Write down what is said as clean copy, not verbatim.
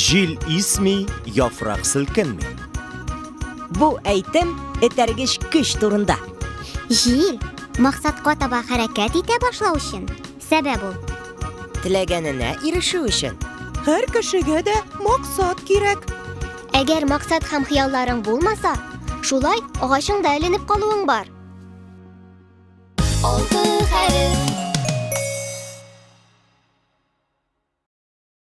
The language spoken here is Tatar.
Җил исми, яфрак селкенми. Бу әйтем этәргеч көч турында. Җил максатка таба хәрәкәт итә башлау өчен сәбәп ул. Теләгәненә ирешү өчен. Һәр кешегә дә максат кирәк. Әгәр максат һәм хыялларың булмаса, шулай агачыңда эленеп калуың бар. Алтын.